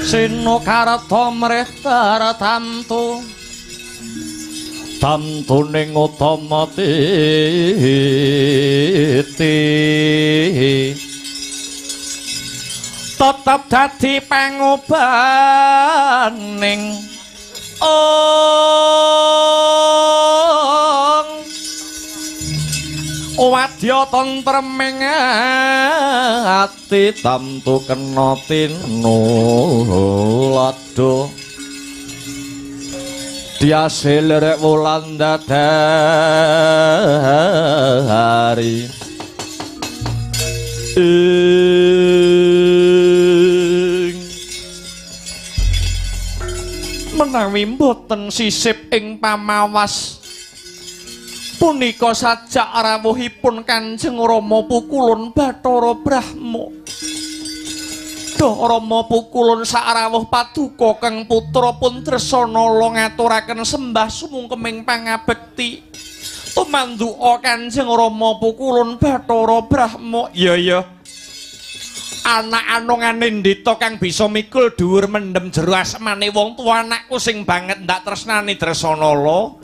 Sinukarta mrih tartamtu tamtuning utama titi tetep dadi pangobaning ong wadya tentreming ati tamtu kena tinuladha diase lerek wulan dadari ing menawi mboten sisip ing pamawas punika sajak rawuhipun Kanjeng Rama Pukulun Bathara Brahma. Duh Rama Pukulun sarawuh paduka kang putra pun Dresanala ngaturaken sembah sumungkeming pangabekti. Tumanduka Kanjeng Rama Pukulun Bathara Brahma. Iya ya. Anak anungane ndita kang bisa mikul dhuwur mendem jero asmane wong tuwa anakku sing banget ndak tresnani Dresanala.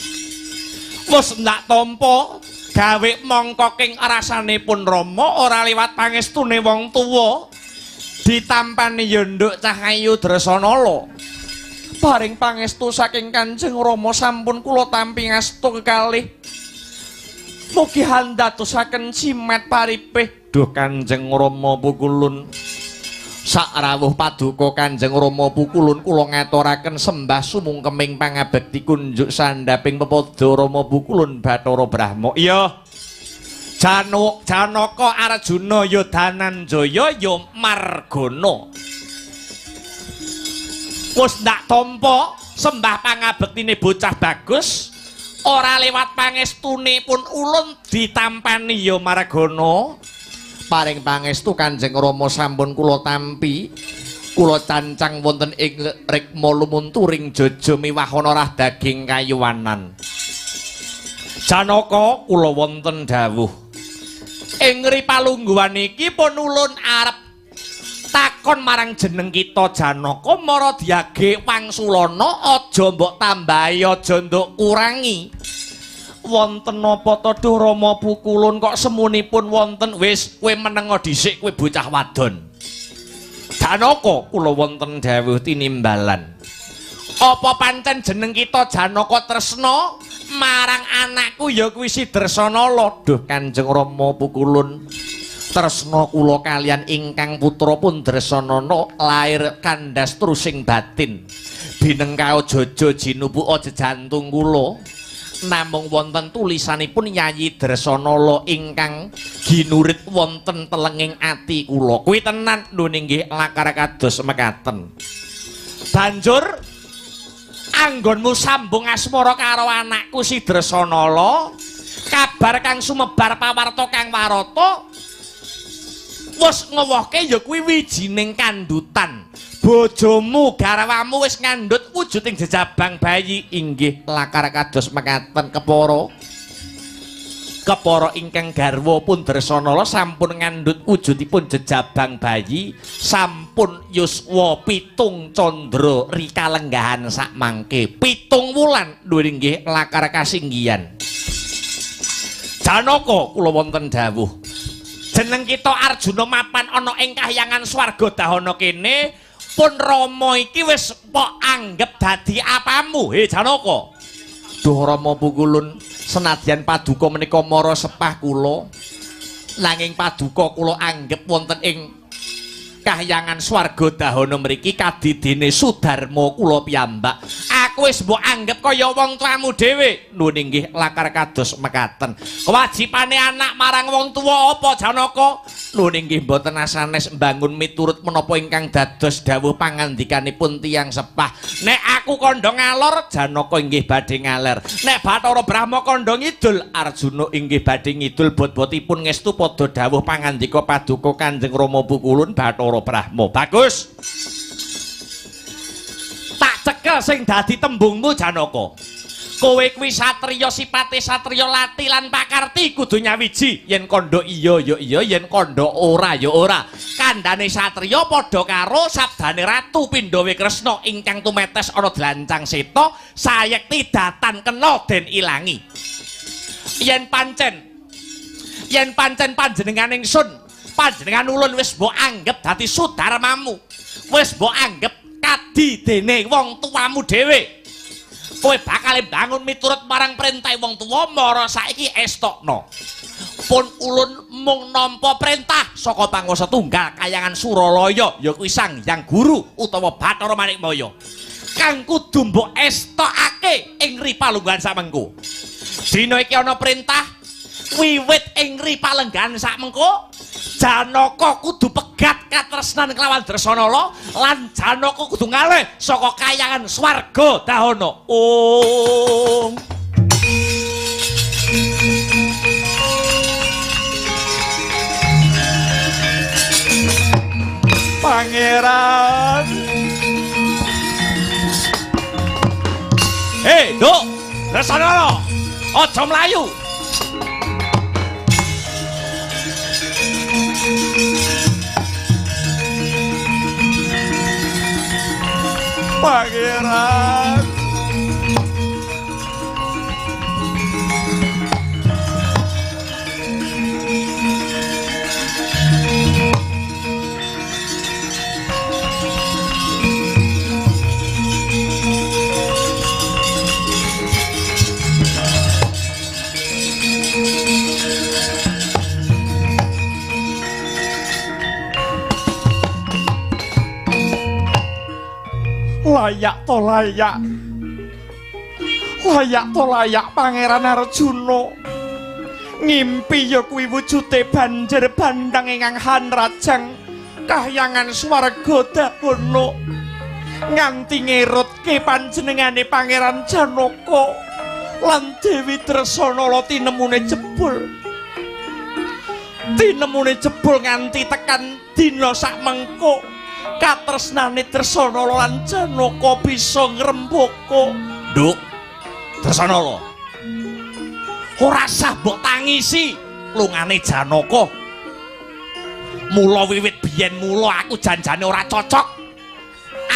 Wis ndak tampa gawe mangka king rasanipun Rama ora liwat pangestune wong tuwa ditampani ya nduk cah ayu Dresanala. Paring pangestu saking Kanjeng Rama sampun kula tampi ngasta kekalih. Mugi handatosaken jimat paripih. Duh Kanjeng Rama Pukulun, sakrawuh paduka Kanjeng Rama Pukulun kula ngaturaken sembah sumungkeming pangabekti kunjuk sandhaping pepada Rama Pukulun Bathara Brahma. Iya. Janaka Arjuna ya Dananjaya ya Margana. Wis ndak tampa sembah pangabektine bocah bagus ora lewat pangestune pun ulun ditampani ya Margana. Paring pangestu Kanjeng Rama sampun kula tampi, kula cancang wonten ing rikma lumunturing jaja miwahana rah daging kayuwanan. Janaka kula wonten dawuh ing ripalungguhan iki pun ulun arep takon marang jeneng kita Janaka mara diage wangsulana aja mbok tambahi aja nduk kurangi. Wonten napa to Duh Rama Pukulun kok semunipun wonten? Wis kowe menenga dhisik kowe bocah wadon. Janaka kula wonten dawuh tinimbalan. Apa pancen jeneng kita Janaka tresna marang anakku ya kuwi si Dresanala? Duh Kanjeng Rama Pukulun, tresna kula kalian ingkang putra pun Dresanala lair kandhas trusing batin. Binengkao jaja jinupuka jejantung kula. Namung wonten tulisanipun Yayi Dresanala ingkang ginurit wonten telenging ati kula. Kuwi tenan lho nggih lakar kados mekaten. Banjur anggonmu sambung asmara karo anakku si Dresanala, kabar kang sumebar pawarta kang warata wis ngewohke ya kuwi wijining kandhutan. Bojomu garwamu wis ngandhut wujuding jejabang bayi. Inggih lakar kados mekaten kepara. Kepara ingkang garwa pun Dresanala sampun ngandhut wujudipun jejabang bayi sampun yuswa 7 candra rikalenggahan sakmangke 7 wulan lho inggih lakar kasinggihan. Janaka kula wonten dawuh jeneng kita Arjuna mapan ana ing kahyangan swarga dahana kene pun Rama iki wis pok anggep dadi apamu he Janaka. Duh Rama Pukulun, senadyan paduka menika mara sepah kula, nanging paduka kula anggep wonten ing kahyangan swarga dahana mriki kadidene Sudarma kula piyambak. Aku wis mbok anggep kaya wong tuamu dhewe. Nuwun inggih lakar kados mekaten. Kewajibane anak marang wong tuwa apa Janaka? Nuwun inggih mboten asanes mbangun miturut menapa ingkang dados dawuh pangandikanipun tiyang sepah. Nek aku kandha ngalor, Janaka inggih badhe ngaler. Nek Bathara Brahma kandha ngidul, Arjuna inggih badhe ngidul. Bot-botipun ngestu padha dawuh pangandika paduka Kanjeng Rama Pukulun Bathara Brahma. Bagus. Tak cekel sing dadi tembungmu Janaka. Kowe kuwi satriya sipate satriya lati lan pakarti kudu nyawiji. Yen kandha iya ya iya, yen kandha ora ya ora. Kandhane satriya padha karo sabdane Ratu Pindhawe Kresna ingkang tumetes ana dlancang seta sayekti datan kena den ilangi. Yen pancen panjenengan ingsun, panjenengan ulun wis mbok anggep dadi sudarmamu, wis mbok anggep kadi dene wong tuamu dhewe. Kowe bakal bangun miturut marang perintah wong tuwa mara saiki estokno. Pun ulun mung nampa perintah saka panguwasa tunggal kayangan Suralaya ya kuwi Sang Hyang Guru utawa Bathara Manikmaya kang kudu mbok estokake ing ripalunggahan samengko. Dina iki ana perintah wiwit ing ripalenggahan samengko Janaka kudu pegat katresnan kelawan Dresanala lan Janaka kudu ngalih saka kayangan swarga dahana. Om. Pangeran. Hei, Nduk, Dresanala, aja mlayu. Pangeran. Layak to layak. Layak to layak Pangeran Arjuna. Ngimpi ya kuwi wujude banjir bandang ingkang hanrajang kahyangan swarga dahana. Nganti ngerutke panjenengane Pangeran Janaka lan Dewi Dresanala tinemune jebul. Tinemune jebul nganti tekan dina sakmengko. Katresnane Dresanala lan Janaka bisa ngrembaka. Nduk, Dresanala, ora sah mbok tangisi lungane Janaka. Mula wiwit biyen mula aku janjane ora cocok.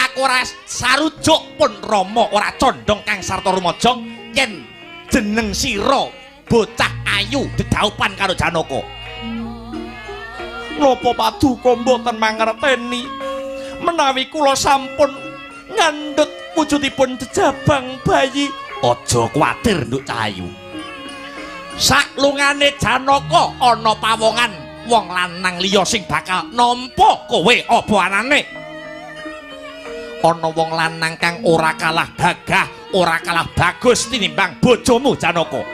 Aku ora sarujuk pun Rama ora condong kang sarta rumajang yen jeneng sira bocah ayu dedhaupan karo Janaka. Napa paduka mboten mangerteni menawi kula sampun ngandhut wujudipun jejabang bayi? Aja kuwatir, Nduk Cahayu. Saklungane Janaka ana pawongan wong lanang liya sing bakal nampa kowe apa anane. Ana wong lanang kang ora kalah gagah, ora kalah bagus tinimbang bojomu Janaka.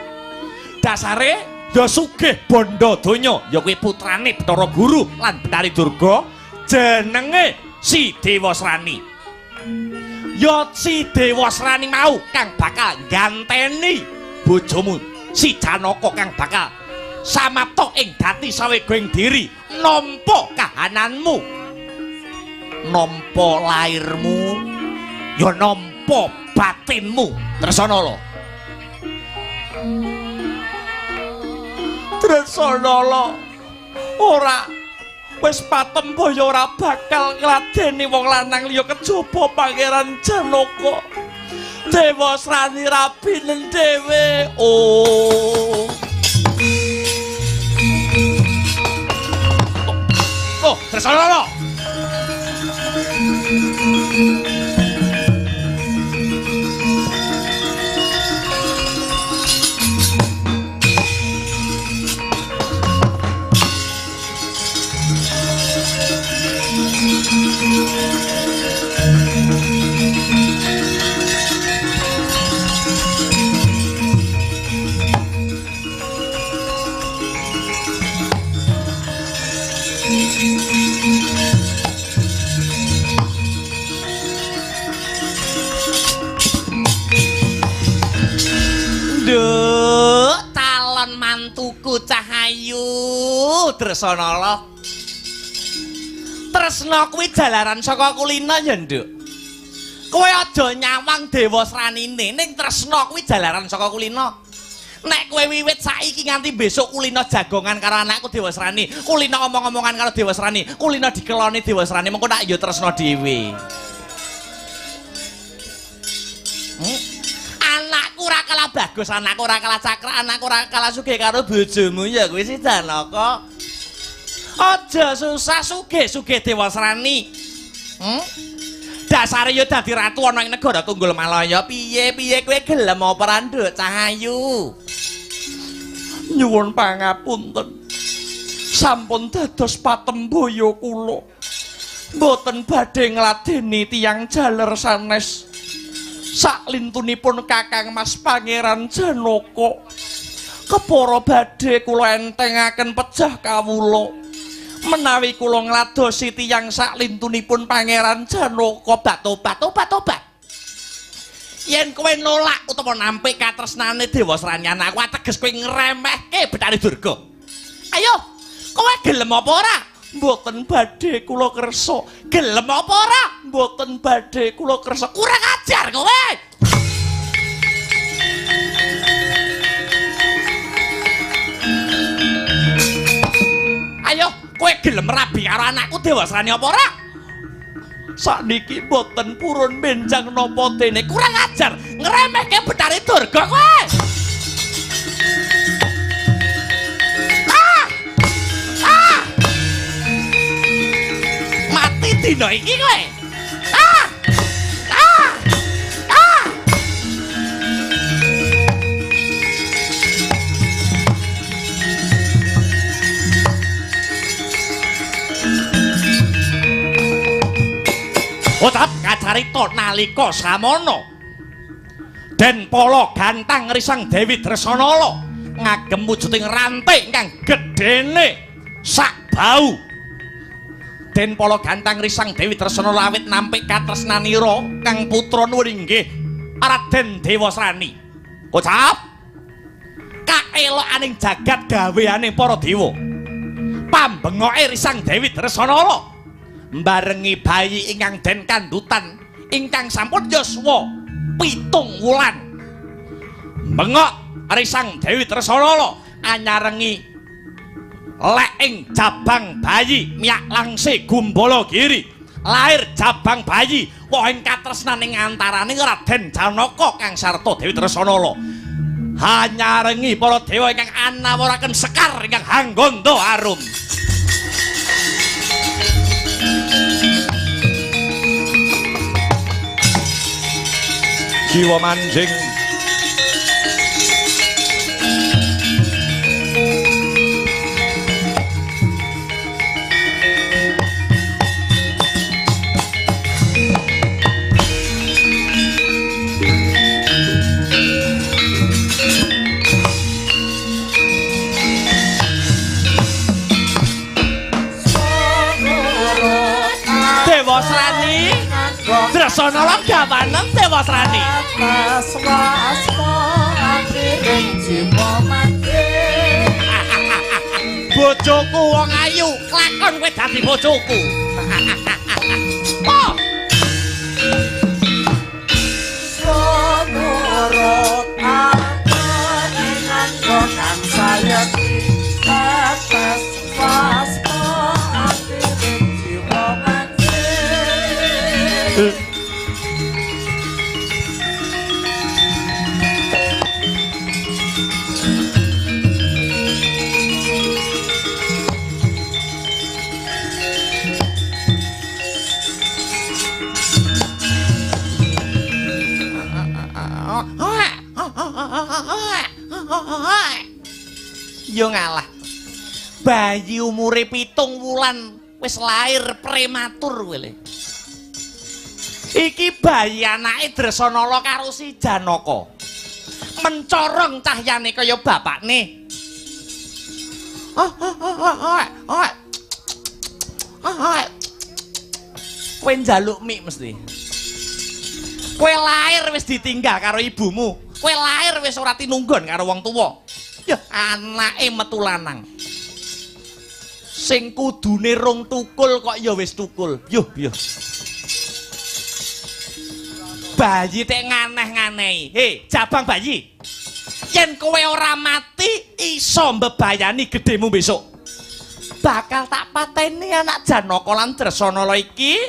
Dasare ya sugih bondo donya, ya kuwi putrane Bathara Guru lan Bathari Durga jenenge Si Dewasrani. Ya Si Dewasrani mau kang bakal ganteni bojomu si Janaka kang bakal samapta ing dadi saweging diri nampa kahananmu, nampa lairmu, ya nampa batinmu. Dresanala. Dresanala ora wis patempo ya ora bakal ngladeni wong lanang liya kejaba Pangeran Janaka. Dewasrani rabinen dhewe. Oh. Oh, Dresanala. Nduk, calon mantuku Cahayu Dresanala. Tresna kuwi jalaran saka kulina ya, Nduk. Kowe aja nyawang Dewasranine, ning tresna kuwi jalaran saka kulina. Nek kowe wiwit saiki nganti besok kulina jagongan karo anakku Dewasrani, kulina omong-omongan karo Dewasrani, kulina dikeloni Dewasrani, mengko tak ya tresna dhewe. Anakku ora kalah bagus, anakku ora kalah cakra, anakku ora kalah sugih karo bojomu ya kuwi si Janaka. Aja susah sugih-sugih Dewasrani. Dasare ya dadi ratu ana ing negara Tunggul Malaya. Piye-piye kowe gelem apa ora nduk cah ayu? Nyuwun pangapunten. Sampun dados patembaya kula. Mboten badhe ngladeni tiyang jaler sanes. Saklintunipun Kakang Mas Pangeran Janaka. Kepara badhe kula entengaken pejah kawula. Menawi kula ngladosi tiyang saklintunipun Pangeran Janaka bak tobat tobat tobat. Yen kowe nolak utawa nampik katresnane Dewasrani anakku, ateges kowe ngremehke Bathari Durga. Ayo, kowe gelem apa ora? Mboten badhe kula kersa. Gelem apa ora? Mboten badhe kula kersa. Kurang ajar kowe. Ayo, kowe gelem rabi karo anakku Dewasrani apa ora? Sakniki mboten purun benjang napa dene. Kurang ajar, ngremehke Bathari Durga kowe. Ah! Ah! Mati dina iki kowe. Ah! Ah! Ah! Otap kacarita nalika samono Den Pala gantang risang Dewi Dresanala ngagem wujuding rantai ingkang gedene sak bau. Den Pala gantang risang Dewi Dresanala awit nampik katresnanira kang putra nuwun inggih Raden Dewasrani. Kocap kaelokaning jagat gaweane para dewa. Pambengoke risang Dewi Dresanala mbarengi bayi ingkang den kandutan ingkang sampun yuswa 7 wulan. Bengok risang Dewi Dresanala anyarengi leking jabang bayi miyak langse Gumbala Giri. Lahir jabang bayi wohing katresnaning antarane Raden Janaka kang sarta Dewi Dresanala. Hanyarengi para dewa ingkang anawuraken sekar ingkang hanggondo arum. Jiwa manjing Dewasrani Dresanala gawanen Dewasrani. Bojoku wong ayu, klakon kowe dadi bojoku. Oh. Yo ngalah. Bayi umure 7 wulan wis lahir prematur kowe le. Iki bayi anake Dresanala karo si Janaka. Mencorong cahyane kaya bapakne. Kowe njaluk mik mesti. Kowe lahir wis ditinggal karo ibumu. Kowe lahir wis ora tinunggon karo wong tuwa. Ya anake metu lanang. Sing kudune rong tukul kok ya wis tukul. Yuh, yuh. Bayi tek nganeh-nganehi. He, jabang bayi. Yen kowe ora mati iso mbebayani gedhemu besok. Bakal tak pateni anak Janaka lan Dresanala iki.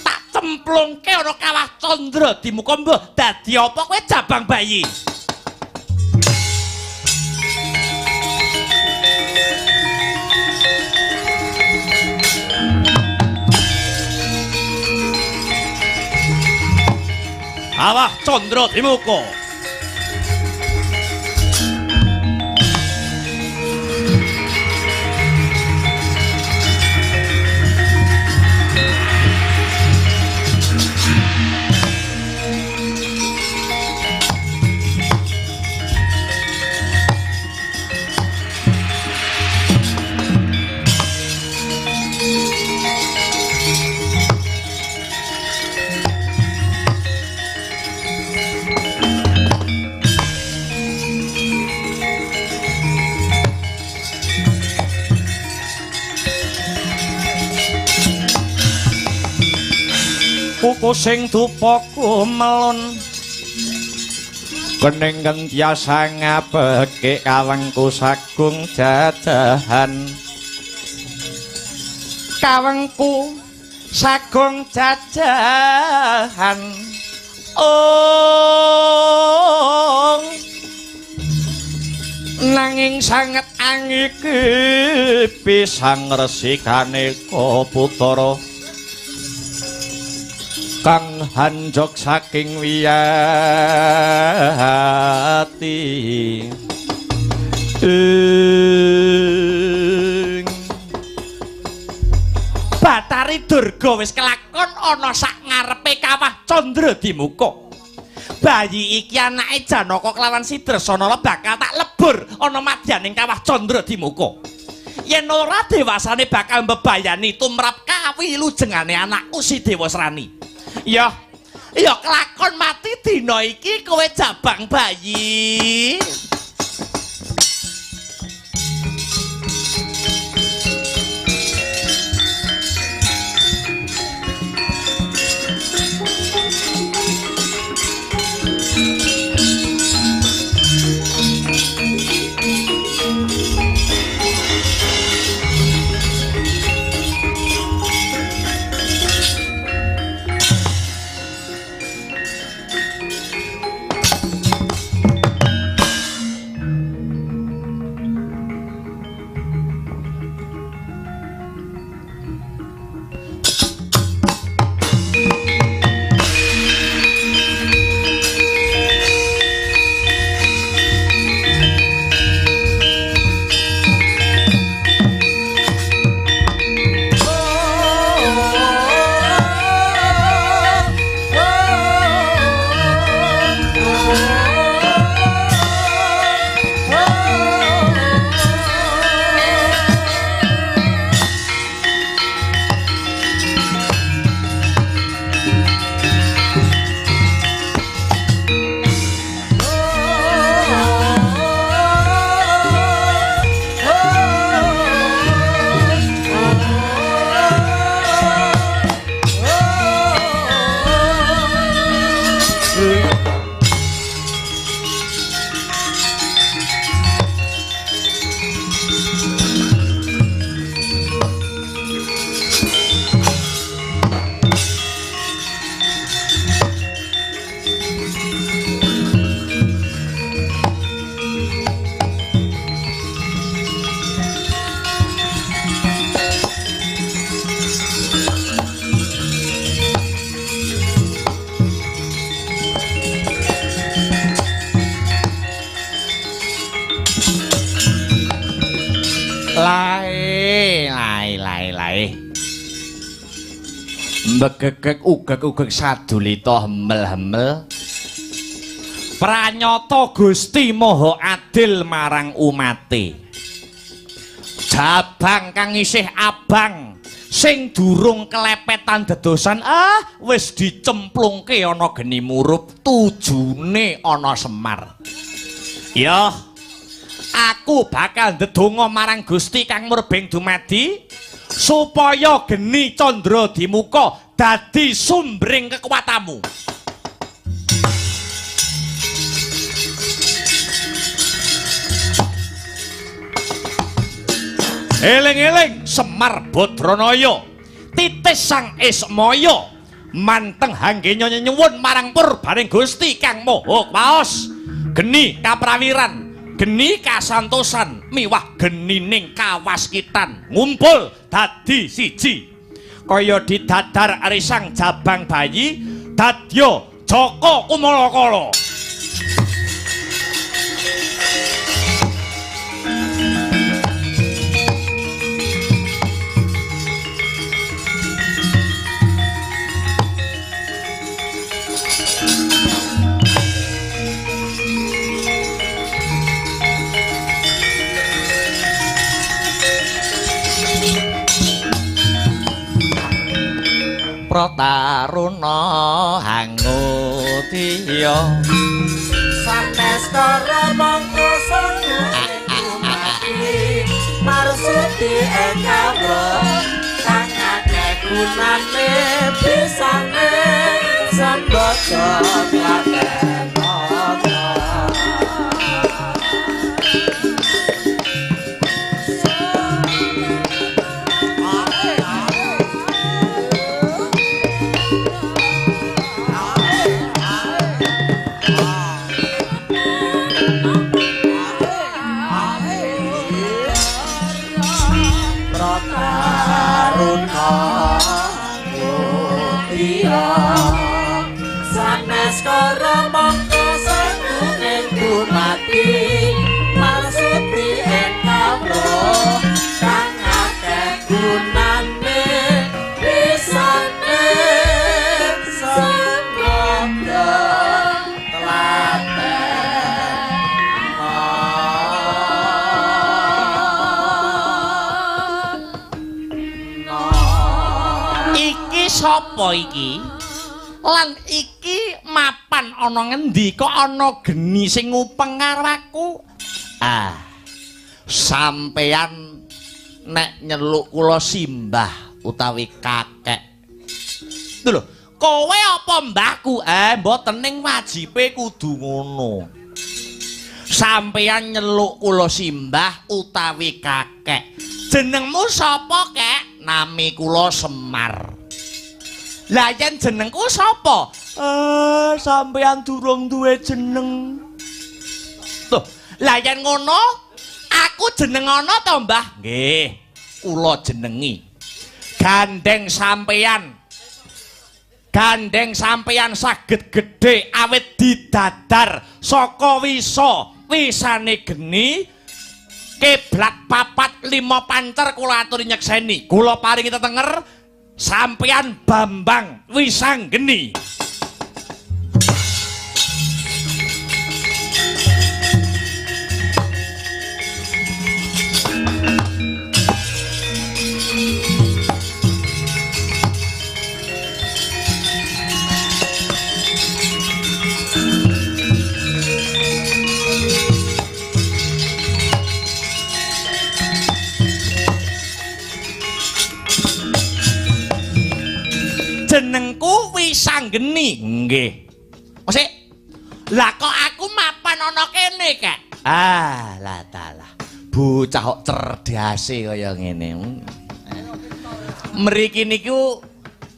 Tak cemplungke ana kawah Candra Dimuka mbah dadi apa kowe jabang bayi. Kawah Candra Dimuka. Kuku sing dupa kumelun kening kentiasa ngapeke kawengku sagung jajahan. Kawengku sagung jajahan. Ong nanging sanget angiki pisang resikane koputara kang hanjok saking wiyati. Bathari Durga wis kelakon ana sak ngarepe kawah Candra Dimuka. Bayi iki anake Janaka kelawan si Dresanala bakal tak lebur ana madyaning kawah Candra Dimuka. Yen ora dewasane bakal mbebayani tumrap kawilujengane anakku si Dewasrani. Ya, ya kelakon mati dina iki kowe jabang bayi. Lae. Mbegegeg ugeg-ugeg sadulita hemel-hemel. Pranyata Gusti Maha Adil marang umate. Jabang kang isih abang sing durung kelepetan dedosan wis dicemplungke ana geni murup tujune ana Semar. Ya, aku bakal ndedonga marang Gusti kang murbeng dumadi supaya geni Candra Dimuka dadi sumbering kekuatanmu. Eling-eling Semar Badranaya, titis Sang Ismaya, manteng hanggenya nyuwun marang purbaning Gusti Kang Maha Kuwaos. Geni kaprawiran, geni kasantosan, miwah genining kawaskitan ngumpul dadi siji. Kaya didadar risang jabang bayi, dadya Jaka Kumalakala. Prataruna hangudya sanes kara mongko sanggup dumadi marsudi eka kang akeh gunane bisane sambada klaten. Sanes kara mongko sanggup dumadi marsudi eka kang akeh gunane bisane sambada klaten. Iki sapa iki? Lan iki mapan ana ngendi kok ana geni sing ngupeng karo aku? Ah, sampeyan nek nyeluk kula simbah utawi kakek. Lho, kowe apa mbahku? Eh, mboten, ning wajibe kudu ngono. Sampeyan nyeluk kula simbah utawi kakek. Jenengmu sapa, Kek? Nami kula Semar. Lah yen jenengku sapa? Sampeyan durung duwe jeneng. Tuh, lah yen ngono, aku jeneng ana to, Mbah? Nggih, kula jenengi. Gandeng sampeyan. Gandeng sampeyan saged gedhe awit didadar saka wisa, wisane geni. Kiblat 4 5 pancer kula aturi nyekseni. Kula paringi tetenger sampeyan Bambang Wisanggeni. Jenengku Wisanggeni. Nggih. Sik. Lah kok aku mapan ana kene, Kek? Ah, lah dalah. Bocah kok cerdase kaya ngene. Mriki niku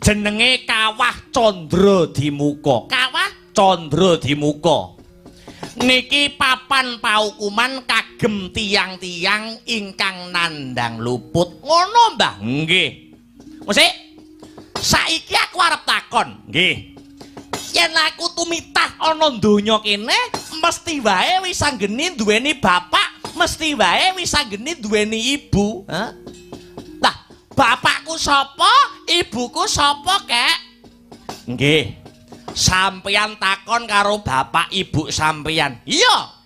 jenenge Kawah Candra Dimuka. Kawah Candra Dimuka. Niki papan paukuman kagem tiyang-tiyang ingkang nandhang luput. Ngono, Mbah? Nggih. Sik. Saiki aku arep takon. Nggih. Yen aku tumitah ana donya kene, mesti wae Wisanggeni duweni bapak, mesti wae Wisanggeni duweni ibu. Hah? Lah, bapakku sapa, ibuku sapa, Kek? Nggih. Sampeyan takon karo bapak ibu sampeyan. Iya.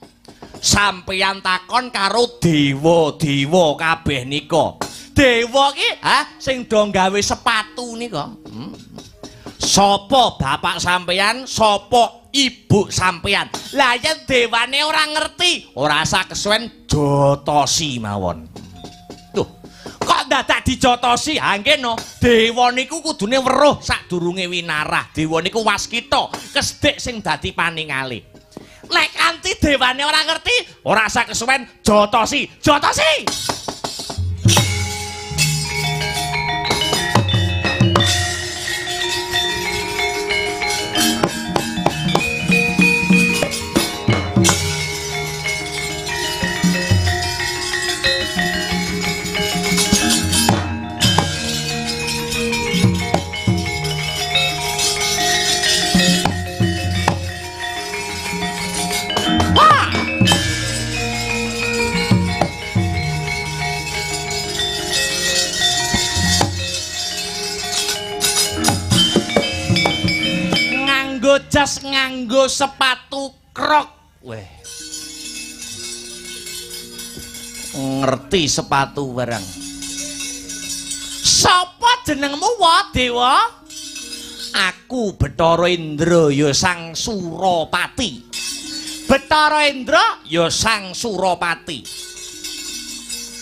Sampeyan takon karo dewa-dewa kabeh nika. Dewa ki, ha, sing do gawe sepatu nika. Sapa bapak sampeyan, sapa ibu sampeyan? Lah yen dewane ora ngerti, ora usah kesuwen jotosi mawon. Tuh, kok dadak dijotosi? Ha nggih no. Dewa niku kudune weruh sadurunge winarah. Dewa niku waskita, kesdik sing dadi paningale. Lek kanthi dewane ora ngerti, ora usah kesuwen jotosi. Jotosi. Nganggo jas, nganggo sepatu krok. Weh. Ngerti sepatu barang. Sapa jenengmu, wa dewa? Aku Bathara Indra ya Sang Surapati. Bathara Indra ya Sang Surapati.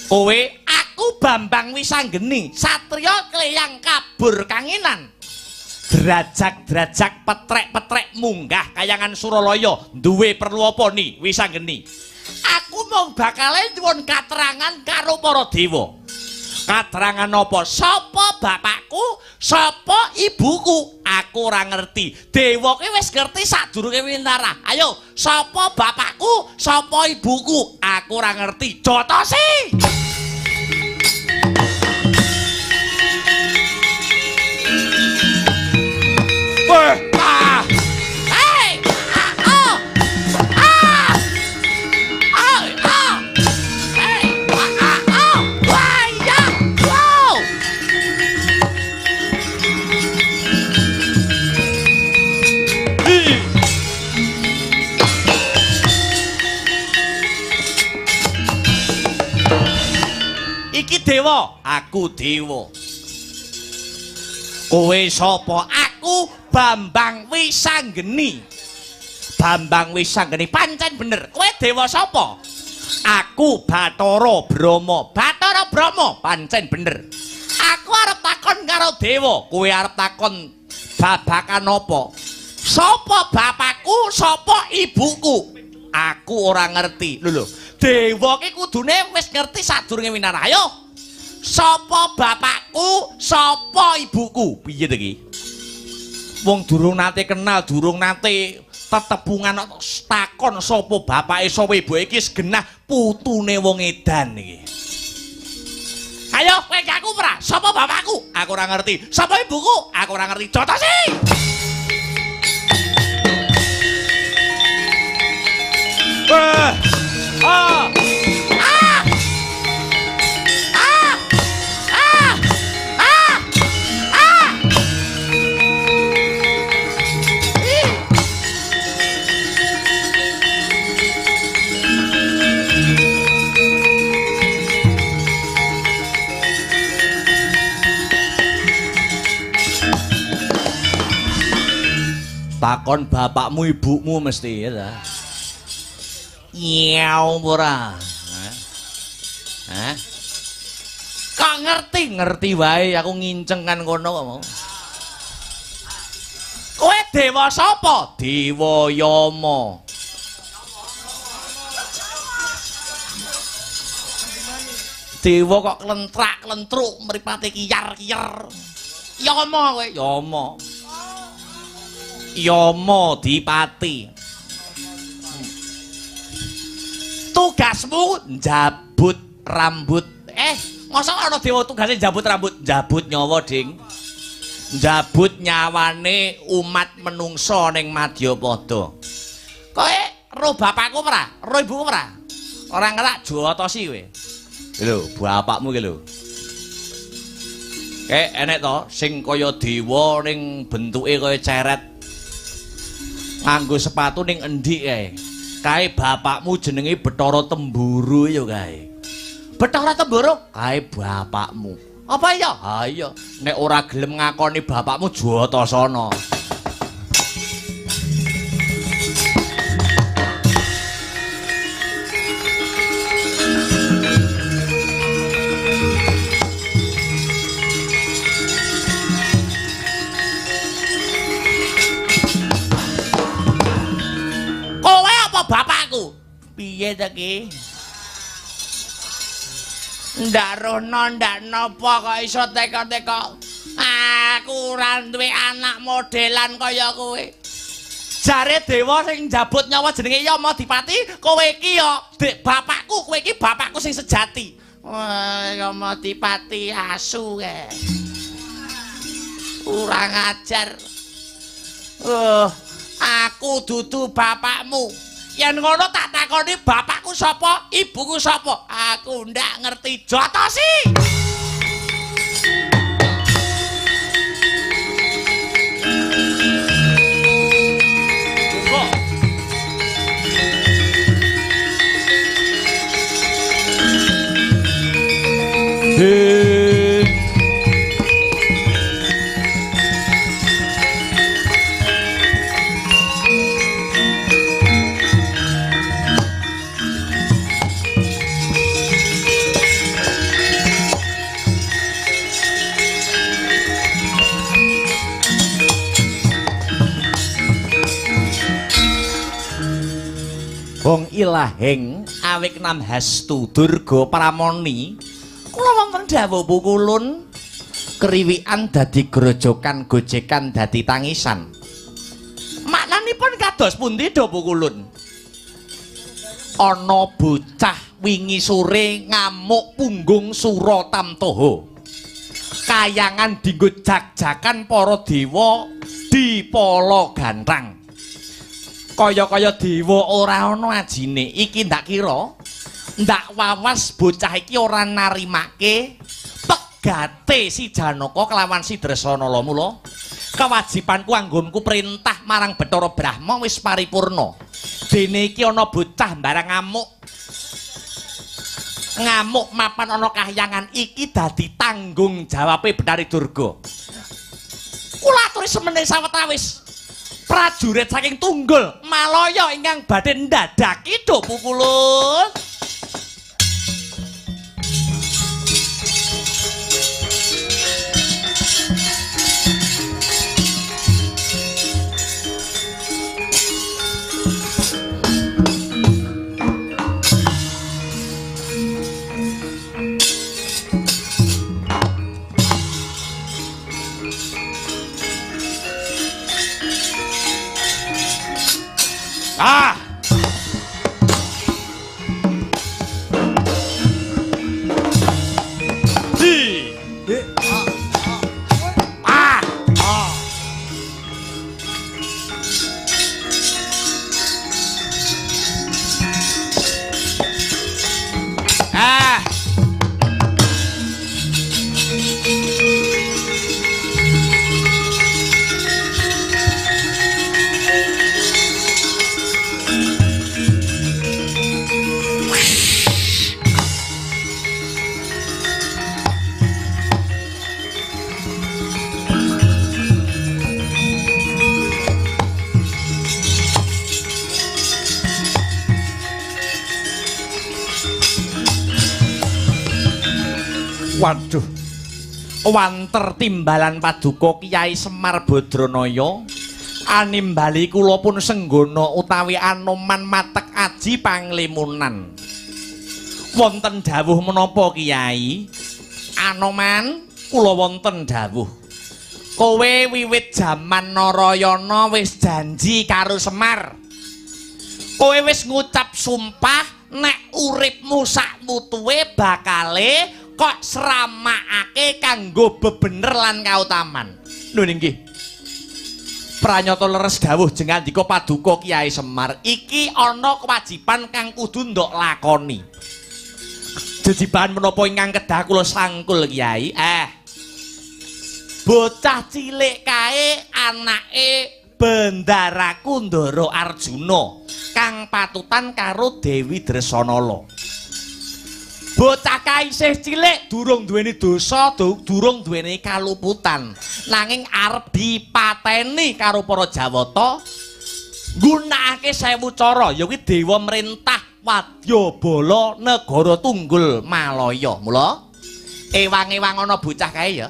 Kowe aku Bambang Wisanggeni, satriya kleyang kabur kanginan. Drajak-drajak petrek-petrek munggah kayangan Suralaya, duwe perlu apa ni Wisanggeni? Aku mung bakale nyuwun katerangan karo para dewa. Katerangan apa? Sapa bapakku? Sapa ibuku? Aku ora ngerti. Dewa ki wis ngerti sadurunge winarah. Ayo, sapa bapakku? Sapa ibuku? Aku ora ngerti. Jotosi! Ah! Hey! Ah! Oh! Ah! Oh! Ah! Hey! Ah! Oh! Wah! Ya! Wow! Iki dewa, aku dewa. Kowe sapa? Aku Bambang Wisanggeni. Bambang Wisanggeni pancen bener. Kowe dewa sapa? Aku Bathara Brahma. Bathara Brahma pancen bener. Aku arep takon karo dewa. Kowe arep takon babakan apa? Sapa bapakku, sapa ibuku? Aku ora ngerti. Lho lho, dewa ki kudune wis ngerti sadurunge winarah. Ayo. Sapa bapakku, sapa ibuku? Piye to iki? Wong durung nate kenal, durung nate tetebungan takon sapa bapake, sapa ibuke iki segenah putune wong edan iki. Ayo kowe aku ora, sapa bapakku? Aku ora ngerti. Sapa ibuku? Aku ora ngerti. Jotosi! Ah! Ah! Ah! Ah! Ah! Ah! Ah! Takon bapakmu ibumu mesti ya ta. Nyau ora. Hah? Kok ngerti? Ngerti wae aku nginceng kan kono kok mau. Kowe dewa sapa? Dewa Yama. Dewa kok klentrak-klentruk mripate kiyar-kiyar. Yama kowe, Yama. Yama Dipati. Tugasmu njabut rambut. Masa ana dewa tugase njabut rambut? Njabut nyawa, Ding. Njabut nyawane umat menungsa ning Madyapada. Kowe ro bapakku ora? Ro ibuku ora? Ora ngelak jotosi kowe. Lho, bapakmu ki lho. Kae enek to sing kaya dewa ning bentuke kaya ceret. Nganggo sepatu ning endi kae? Kae bapakmu jenenge Bathara Temburu ya kae. Bathara Temburu kae bapakmu. Apa iya? Ha iya. Nek ora gelem ngakoni bapakmu jotosana. bapakku. Piye ta ki? Ndak rono ndak napa kok iso teka-teka. Aku ora duwe anak modelan kaya kowe. Jare dewa sing njabut nyawa jenenge Yamadipati, kowe iki ya dik bapakku, kowe iki bapakku sing sejati. Wah, Yamadipati asu kae. Kurang ajar. Aku dudu bapakmu. Yen ngono tak takoni bapakku sapa, ibuku sapa? Aku ndak ngerti. Jotosi. Bong ilahing awik nam hastu durga pramoni kula wonten dawuh pukulun kriwikan dadi grojokan gojekan dadi tangisan. Maknanipun kados pundi do pukulun? Ana bocah wingi sore ngamuk punggung Sura Tamtoha. Kayangan dinggo jak-jakan para dewa di pala gantang. Kaya-kaya dewa ora ana ajine. Iki ndak kira ndak wawas bocah iki ora narimake pegate si Janaka kelawan si Dresanala. Mula kewajibanku anggonku perintah marang Bathara Brahma wis paripurna. Dene iki ana bocah barang ngamuk. Ngamuk mapan ana kahyangan iki dadi tanggung jawabe Bathari Durga. Kula aturi semene sawetawis prajurit saking Tunggul Malaya ingkang badhe ndadaki do pukulun. Ah! Di. A. A. Ah. Waduh, wanter timbalan paduka Kyai Semar Badranaya animbali kula pun senggana utawi Anoman matek aji panglimunan. Wonten dawuh menapa Kyai? Anoman, kula wonten dawuh. Kowe wiwit jaman Narayana wis janji karo Semar. Kowe wis ngucap sumpah nek uripmu sak mutuwe bakale kok sramakake kanggo bebener lan kautaman. Lho nggih. Pranyata leres dawuh jengandika paduka Kyai Semar, iki ana kewajiban kang kudu ndok lakoni. Jejibahan menapa ingkang kedah kula sangkul Kyai? Bocah cilik kae anake Bendaraku Ndara Arjuna kang patutan karo Dewi Dresanala. Bocah kae isih cilik durung duweni dosa, durung duweni kaluputan, nanging arep dipateni karo para Jawata nggunakake 1000 cara, ya kuwi dewa mrentah wadyabala negara Tunggul Malaya. Mula ewang-ewang ana bocah kae ya.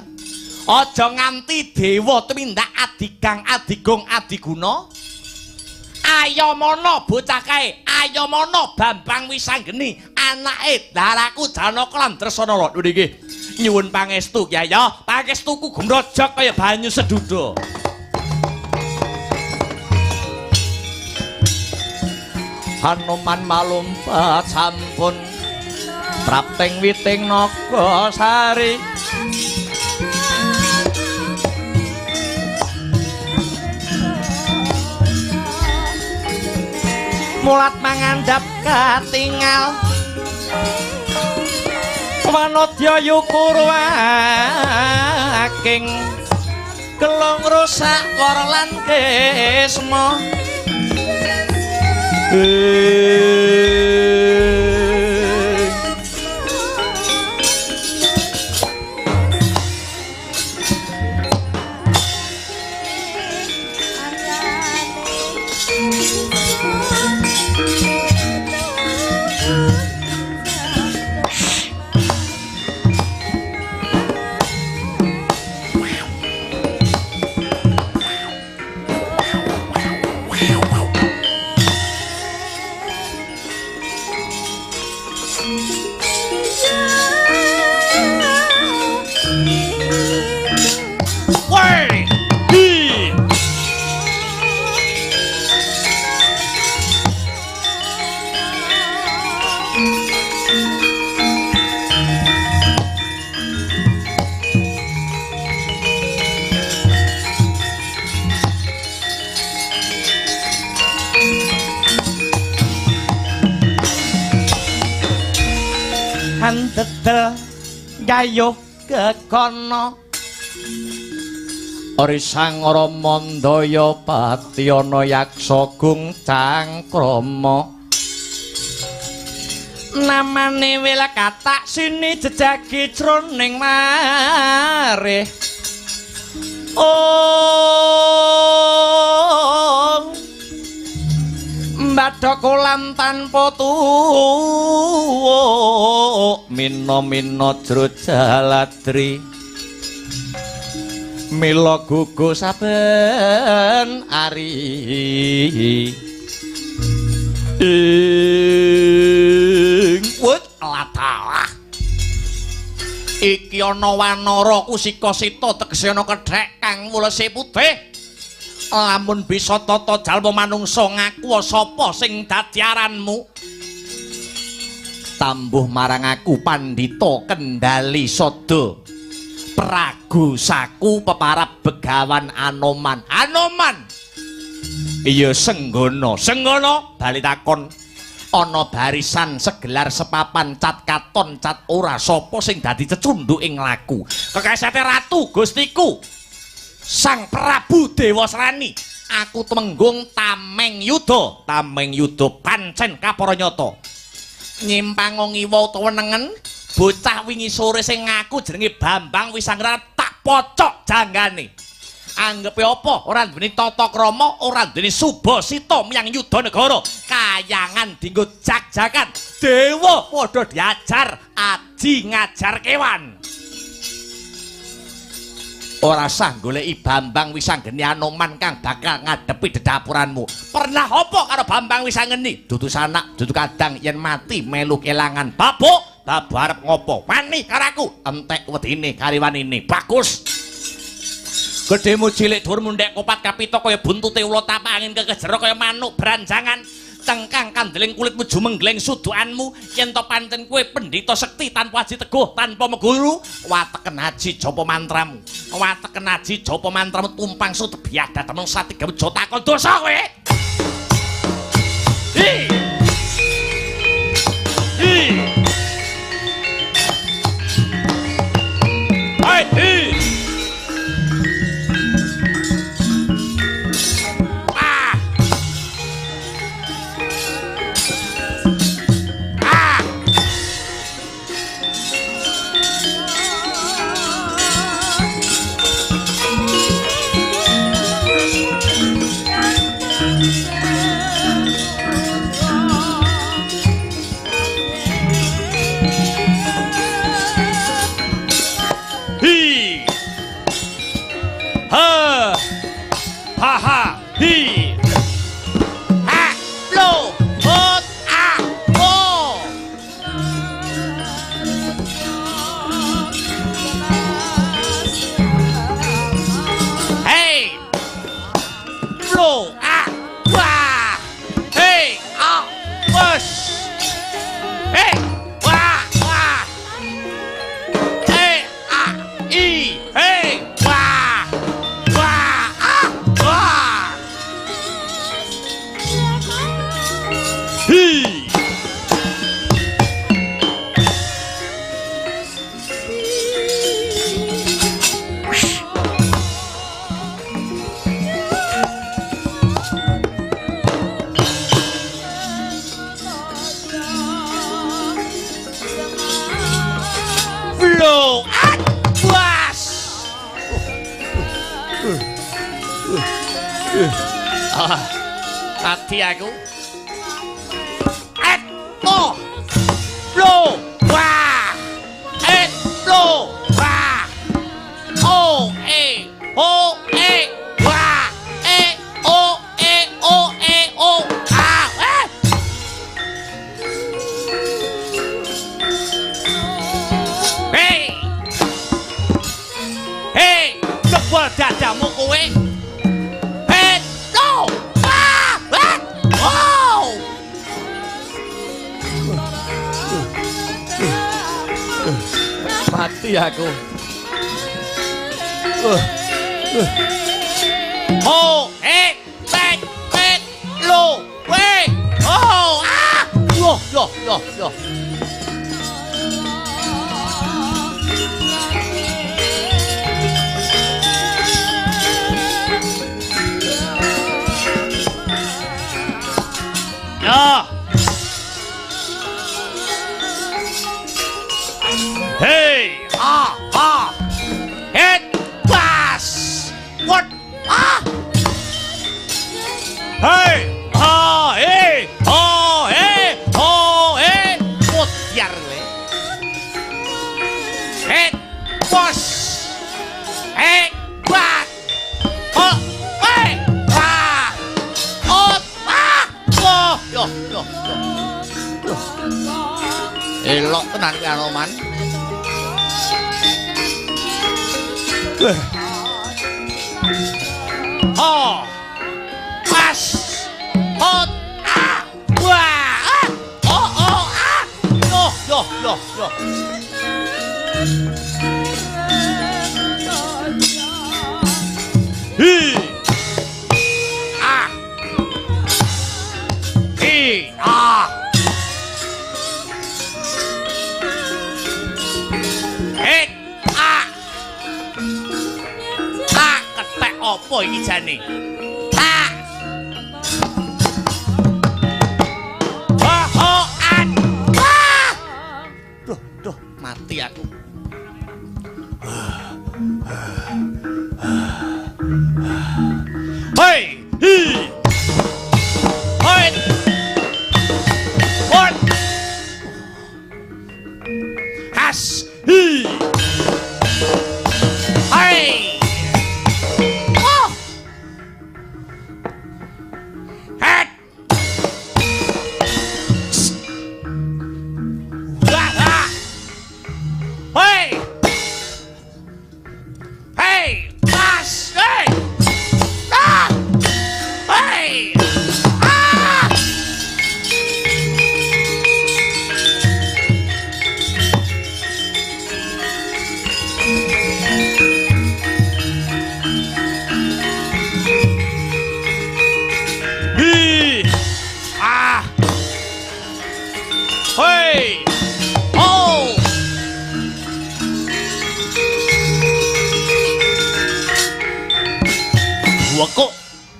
Aja nganti dewa tumindak adigang adigung adiguna Ayo mono bocah kae, ayo mono Bambang Wisanggeni, anake daraku Janaka lan Dresanala. Lho nggih. Nyuwun pangestu Kyai ya, pangestuku gumrojok kaya banyu seduda. Hanuman malumpat sampun prapting witing naga sari. Mulat mangandhap katingal wanodya yukurwaking kelung rusak kor lan kisma. Handedel gayuh kekono ori sang Rama ndaya patiyana yaksa gung cangkrama. Namane wela katak sini jejagi jroning marih. Oh, mbadha kolam tanpa tuwuk, mina-mina jro jaladri mila gugu saben ari. Ing wut latalah iki ana wanara kusika sita tegese ana kethek kang wulese putih. Lamun bisa tata jalma manungsa ngaku sapa sing dadi aranmu, tambuh marang aku pandhita kendali sada pragu saku peparab begawan Anoman. Anoman iya senggono, senggono bali takon ana barisan segelar sepapan cat katon cat ora sapa sing dadi cecunduk ing laku kekesete ratu gustiku Sang Prabu Dewasrani. Aku tumenggung Tameng Yuda, Tameng Yuda pancen kapara nyata. Nyimpang ngiwa utawa nengen, bocah wingi sore sing ngaku jenenge Bambang Wisanggeni tak pocok janggane. Anggepe apa ora duweni tata krama, ora duweni subasita miyang yuda negara. Kayangan dinggo jak-jakan, dewa padha diajar aji ngajar kewan. Ora sah goleki Bambang Wisanggeni Anoman kang bakal ngadepi dedapuranmu. Pernah apa karo Bambang Wisanggeni? Dudu sanak, dudu kadang yen mati melu kelangan. Babuk, babu arep ngopo? Wani karo aku, entek wedine kariwanine. Bagus. Gedhemu cilik dhuwur mundhek kopat kapita kaya buntute ula tapak angin kekejero kaya manuk branjangan. Cengkang kandeling kulitmu jumenggleng sudukanmu. Yen to pancen kowe pendhita sekti tanpa aji teguh tanpa meguru, wateken aji japa mantramu. Wateken aji japa mantramu tumpang sut biadat temen satiga takon dosa kowe. Hi. Hi. Hai hi. Ah, mati aku. Et lo. Lo. Wah. Et lo. Wah. O e o e wah. E o e o e o a. Eh. Hei. Hei, jebol dadamu kowe. Mati aku. Ho, e, pe, pe, lo, we, ho, ah, yo, yo, yo, yo. Ya. Hey, ah, ah, head, pass, what, ah, hey, ah, hey, oh, hey, oh, hey, motyar we, head, pass, hey, what, oh, hey, ah, oh, ah, oh, yo, yo, yo, yo, elok tenan kuwi Anoman. Oh, pas, hot, ah, wah, ah, oh, oh, ah, yo, yo, yo, yo. Hi, ah, hi, ah, eh, ah. Ketek apa iki jane? Ha. Oh, an. Ah. Duh, duh, mati aku. Hei, hi. Hoi. Hot. Has, hi. Hei.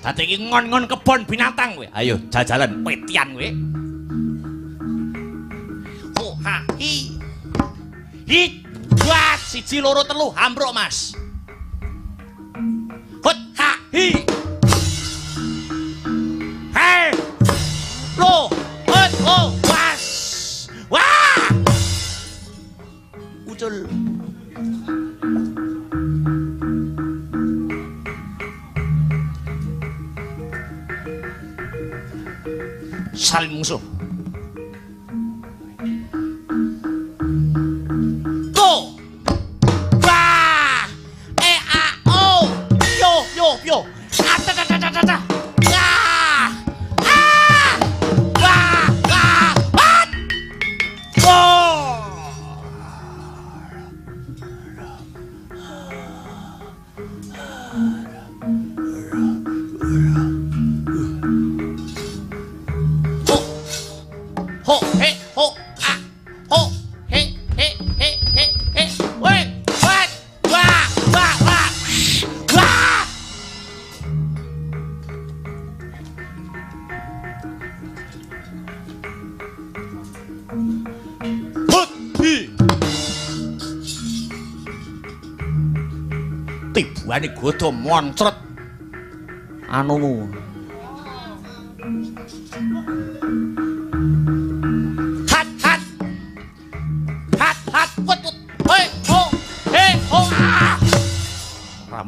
Dadi iki ngon-ngon kebon binatang kowe. Ayo jajalan petian kowe. Ho ha hi. Hi. Buat 1 2 3 ambruk Mas. Hot ha hi. Hei. Lo, hot ho was. Wah. Ucul. Salin mungsuh. Go. Wah. E A O. Yo yo yo. A ta ta ta ta ta. Ah. Ah. Wah wah wah. Go. Ho he ho ah ho he he he he he we what wah wah wah wah. Hut hi. Tibane godho moncret anumu.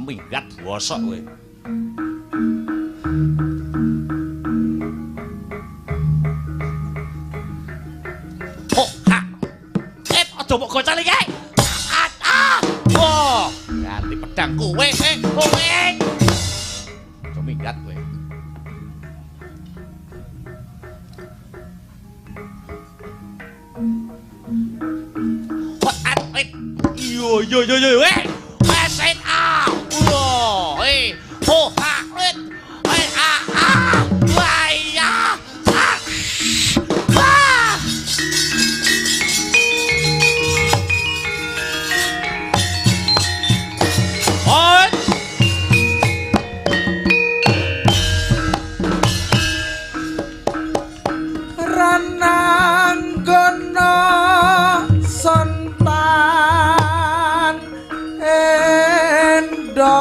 Minggat bosok kowe. Oh, ha. Aja mbok gocel iki. Ah. Wah, ganti pedang kowe, kowe. Aja minggat kowe. Yo yo yo yo, wes ah. Wah, ho ha, ah ah. Wah ya. Ah. Ah. Oi. Rananggana sontan endo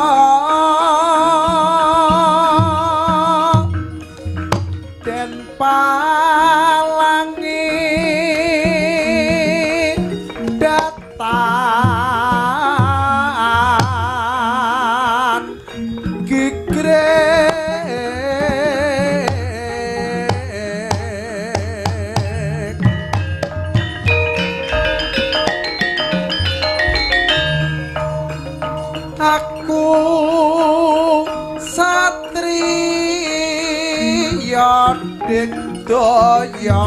den palangi datan gigrek. Aku satriya digdaya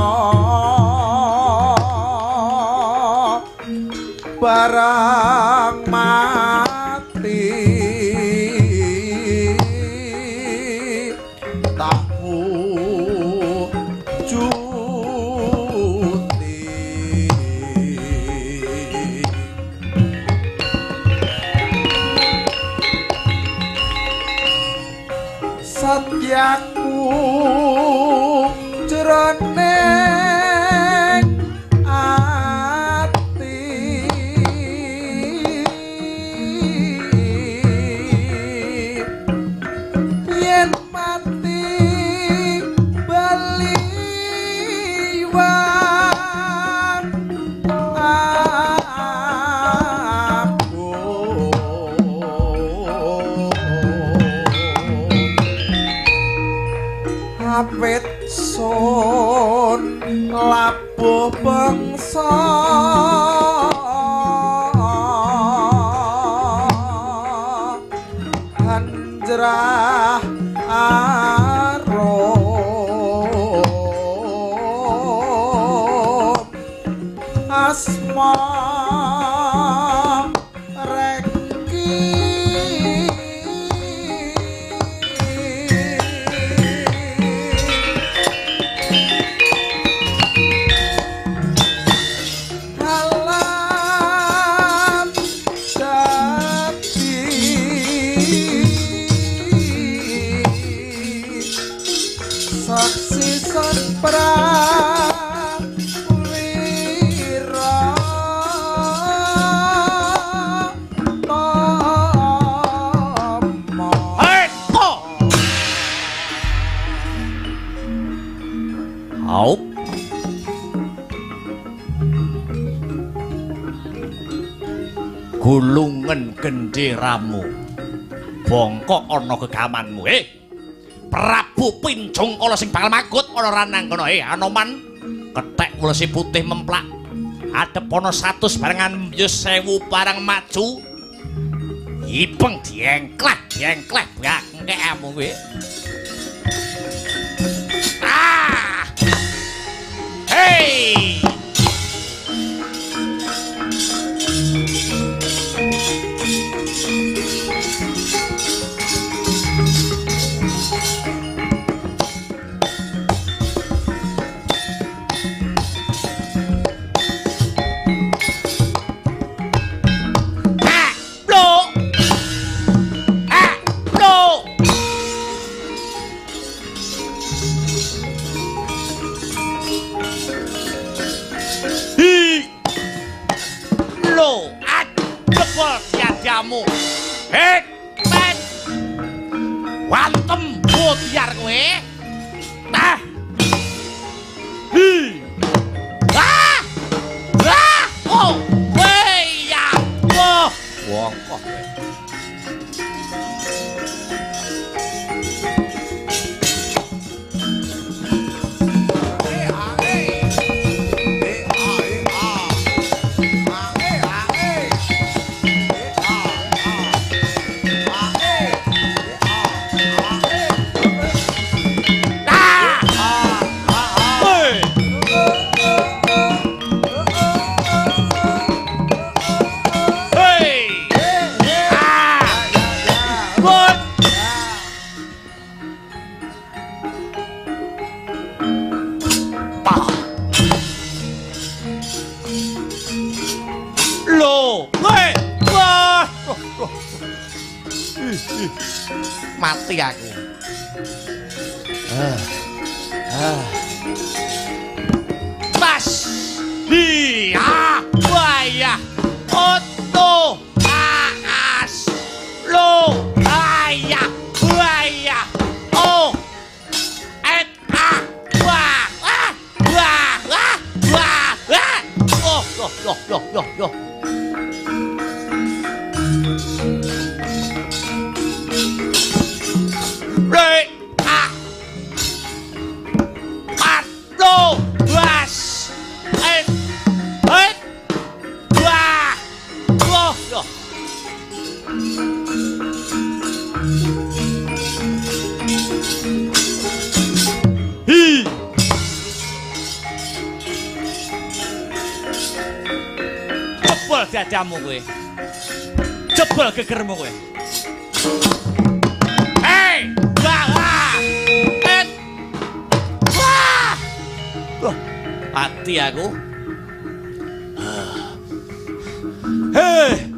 barang mati tak wujuti. Satyaku jroning ati yen mati bali wan aku. Awit sun labuh bangsa hanjrah arum asma reki. Alam dadi saksi san prawira tama. Heko. Haup. Gulungen genderamu. Bongkok ana gegamanmu. Prabu Pinjungkala sing bakal magut ana rananggana. Anoman, kethek welesi putih memplak. Adep ana 100 barengan yus 1000 barang maju. Ipeng diengkleh, diengkleh bangkekmu kowe. Ah! Hei! Tiadamu. Hei, men. Wantem bodyar kowe. Tah. Hi. Ah! Ah! Oh, weh ya. Wah, wong kok kowe. Mati aku. Pas. Iya, wayah. Oto as lo ayah wayah. O et a wa wa wa wa wa. Oh, yo yo yo yo yo. Re a pat lo was et et wa wo yo. Hi. Jebol dadamu kowe. Jebol gegermu kowe. Hei, wah, et, wah, wah, mati aku. Hei,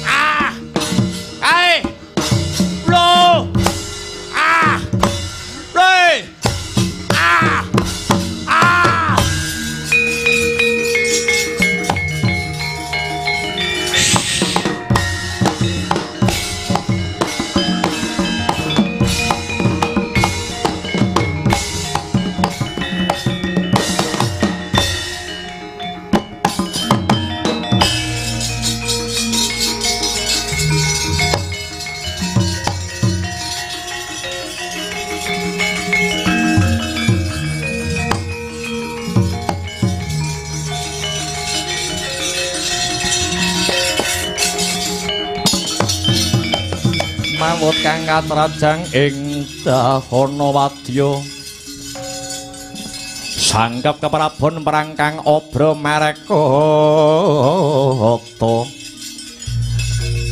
ah, hei, lo, ah, re, ah, ah. Mawut kang katrajang ing dahana wadya sangkep keprabon perang kang obra marekata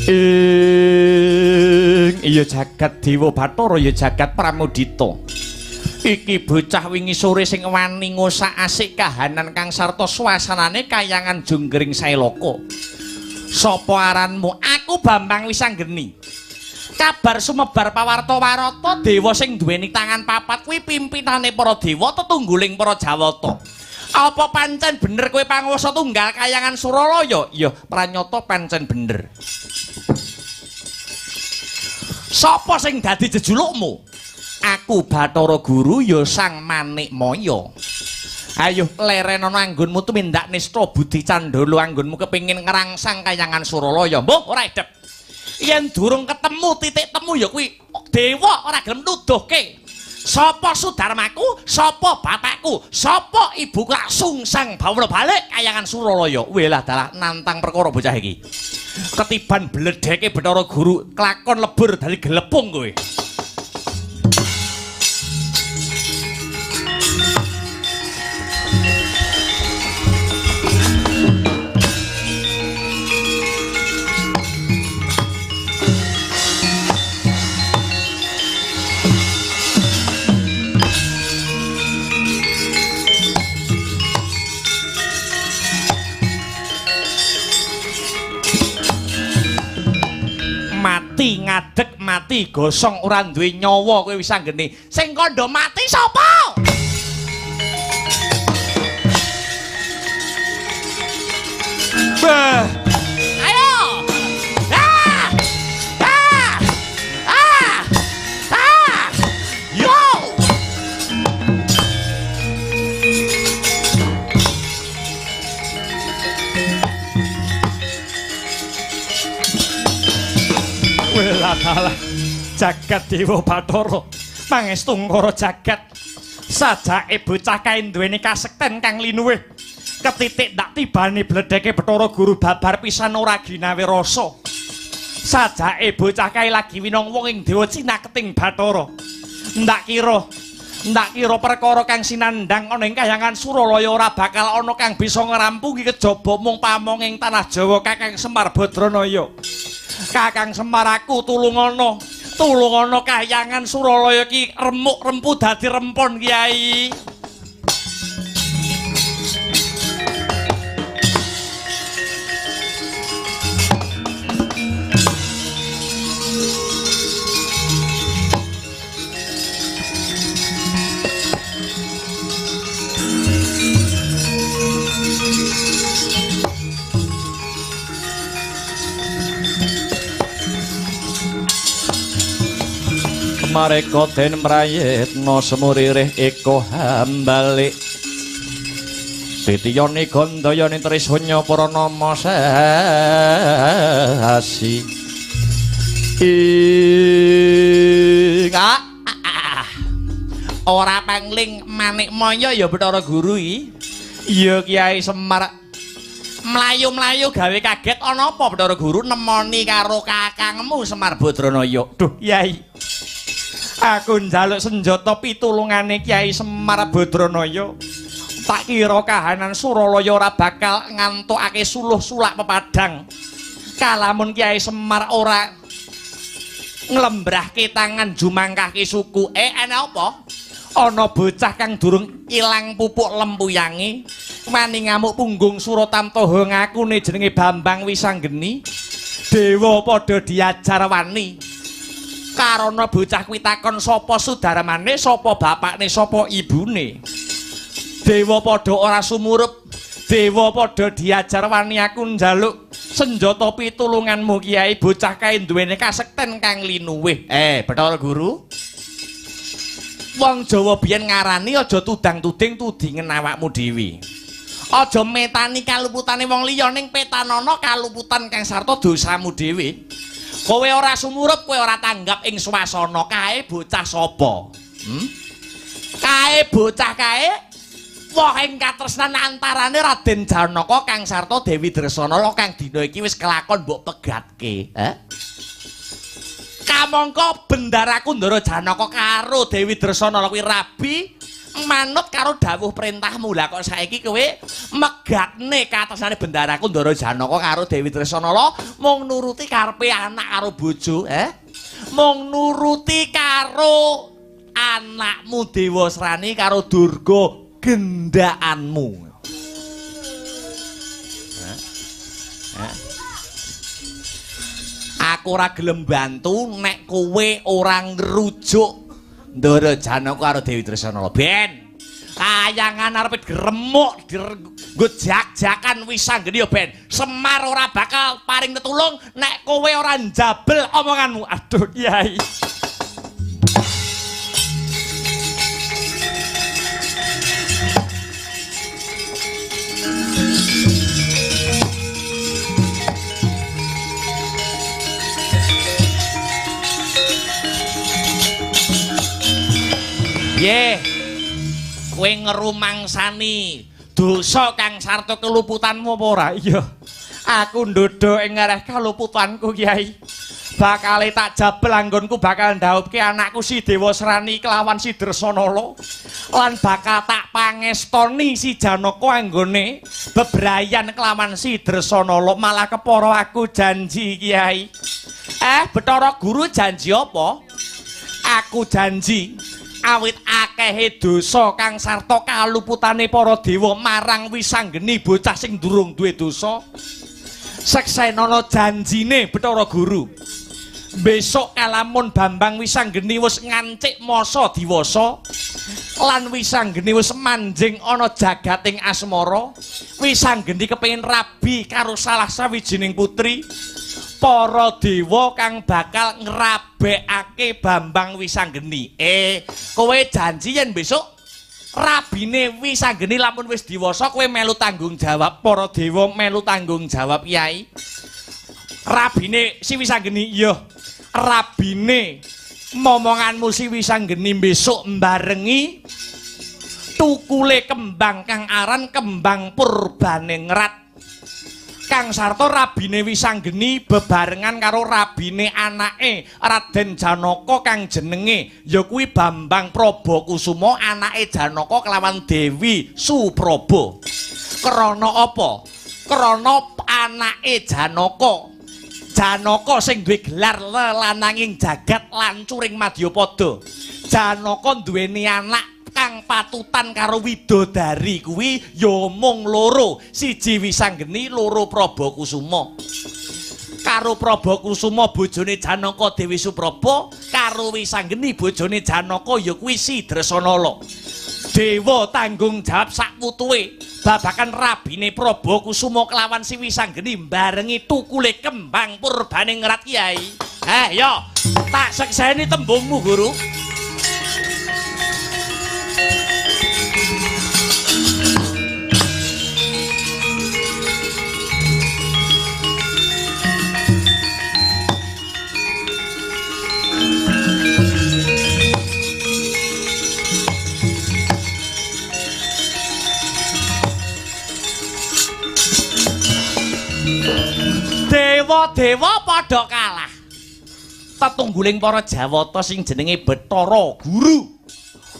ing iya jagat Dewa Bathara ya jagat Pramudita. Iki bocah wingi sore sing wani ngosak asik kahanan kang sarta suasanane kayangan Jonggring Sailaka. Sapa aranmu? Aku Bambang Wisanggeni. Kabar sumebar pawarta warata dewa sing duweni tangan papat kuwi pimpinane para dewa tetungguling para jawata. Apa pancen bener kowe panguwasa tunggal kayangan Suralaya? Ya, pranyata pancen bener. Sapa sing dadi jejulukmu? Aku Bathara Guru ya Sang Manikmaya. Ayo lerenono anggonmu tumindak nista budi candala anggonmu kepengin ngrangsang kayangan Suralaya. Mbuh ora edep. Yen durung ketemu titik temu ya kuwi dewa ora gelem nuduhke. Sapa sudarmaku, sapa bapakku, sapa ibuku lak sungsang bawana balik kayangan Suralaya. Welah dalah nantang perkara bocah iki. Ketiban bledheke Bathara Guru kelakon lebur dadi gelepung kowe. Mati ngadeg mati gosong ora duwe nyawa kowe wis anggene. Sing kandha mati sapa? Bah. Ayo. Ah! Ah! Ah! Ah! Yo! Welah dalah jagat Dewa Bathara pangestu ngkara jagat sajake bocah kae duweni kasekten kang linuwih ketitik ndak tibane bledheke Bathara Guru babar pisan ora ginawe rasa. Sajake bocah kae lagi winong wong ing dewa cinaketing Bathara. Ndak kira perkara kang sinandhang ana ing kayangan Suralaya ora bakal ana kang bisa ngrampungi kejaba mung pamong ing tanah Jawa Kakang Semar Badranaya. Kakang Semar aku tulungana, tulungana kayangan Suralaya iki remuk rempu dadi rempon Kyai. Mareka den prayitna semuririh eka hambalik. Titiyane gandayane Trisunya Pranama sasi. Ing ora pangling manik maya ya Bathara Guru iki. Iya Kyai Semar. Mlayu-mlayu gawe kaget ana apa Bathara Guru nemoni karo kakangmu Semar Badranaya. Duh Kyai. Aku njaluk senjata pitulungane Kyai Semar Badranaya. Tak kira kahanan Suralaya ora bakal ngantukake suluh sulak pepadang. Kalamun Kyai Semar ora nglembrahke tangan jumangkahke suku. Ana apa? Ana bocah kang durung ilang pupuk lempuyange, wani ngamuk punggung Suratamtaha ngakune jenenge Bambang Wisanggeni. Dewa padha diajar wani. Karana bocah kuwi takon sapa sudarmane, sapa bapakne, sapa ibune. Dewa padha ora sumurup. Dewa padha diajar wani aku njaluk senjata pitulunganmu Kyai, bocah kae duwene kasekten kang linuwih. Bathara Guru. Wong Jawa biyen ngarani aja tudang-tuding tudingen awakmu dhewe. Aja metani kaluputane wong liya ning petanana kaluputan kang sarta dosamu dhewe. Kowe ora sumurup, kowe ora tanggap ing swasana. Kae bocah sapa? Kae bocah kae woh ing katresnan antarane Raden Janaka kang sarta Dewi Dresanala kang dina iki wis kelakon mbok pegatke. Kamangka bendaraku Ndara Janaka karo Dewi Dresanala kuwi rabi manut karo dawuh perintahmu. Lah kok saiki kowe megatne katresnane bendaraku Ndara Janaka karo Dewi Dresanala mung nuruti karepe anak karo bojo, Mung nuruti karo anakmu Dewasrani karo Durga gendaanmu. Aku ora gelem bantu nek kowe ora ngrujuk Ndara Janaka karo Dewi Dresanala. Ben kayangan arepe gremuk nggo jak-jakan Wisanggeni ya ben. Semar ora bakal paring tetulung nek kowe ora njabel omonganmu. Aduh Kyai. Piye? Kowe ngrumangsani dosa kang sarta keluputanmu apa ora? Iya. Aku ndodho ing ngareh kaluputanku Kyai. Bakale tak jabel anggonku bakal ndhaupke anakku si Dewasrani kelawan si Dresanala lan bakal tak pangestoni si Janaka anggone bebrayan kelawan si Dresanala. Malah kepara aku janji Kyai. Bathara Guru janji apa? Aku janji awit akehe dosa kang sarta kaluputane para dewa marang Wisanggeni bocah sing durung duwe dosa. Seksenana janjine Bathara Guru. Besok kalamun Bambang Wisanggeni wis ngancik masa diwasa lan Wisanggeni wis manjing ana jagating asmara, Wisanggeni kepengin rabi karo salah sawijining putri, para dewa kang bakal ngrabekake Bambang Wisanggeni. Kowe janji yen besok rabine Wisanggeni lamun wis diwasa kowe melu tanggung jawab. Para dewa melu tanggung jawab Kyai. Rabine si Wisanggeni, iya. Rabine momonganmu si Wisanggeni besok mbarengi tukule kembang kang aran kembang purbaningrat. Kang sarta rabine Wisanggeni bebarengan karo rabine anake Raden Janaka kang jenenge ya kuwi Bambang Prabakusuma anake Janaka kelawan Dewi Supraba. Krana apa? Krana anake Janaka. Janaka sing duwe gelar lelananging jagat lancuring madyapada. Janaka duweni anak kang patutan karo widodari kuwi ya mung loro, siji Wisanggeni, loro Prabakusuma. Karo Prabakusuma bojone Janaka Dewi Supraba, karo Wisanggeni bojone Janaka ya kuwi si Dresanala. Dewa tanggung jawab sak wutuhe babakan rabine Prabakusuma kelawan si Wisanggeni mbarengi tukule kembang purbaning rat Kyai. Yo Tak sekseni tembungmu, Guru. Dewa-dewa padha kalah. Tetungguling para Jawata sing jenenge Bathara Guru.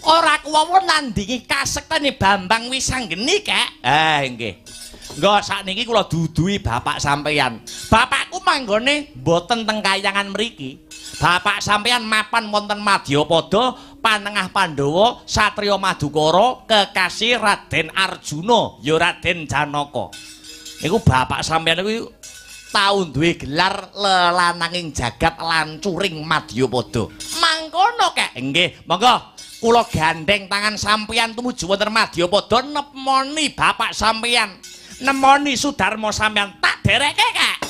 Ora kuwawa nandingi kasektene Bambang Wisanggeni, Kek. Nggih. Nggo sakniki kula duduhi bapak sampeyan. Bapakku manggone mboten teng kayangan mriki. Bapak sampeyan mapan wonten Madyapada, panengah Pandhawa, satriya Madukara, kekasih Raden Arjuna, ya Raden Janaka. Niku bapak sampeyan niku tau duwe gelar lelananging jagat lancuring Madyapada. Mangkono, Kek. Nggih, monggo kula gandeng tangan sampeyan tumuju wonten Madyapada nemoni bapak sampeyan. Nemoni Sudarma sampeyan tak dereke, Kek.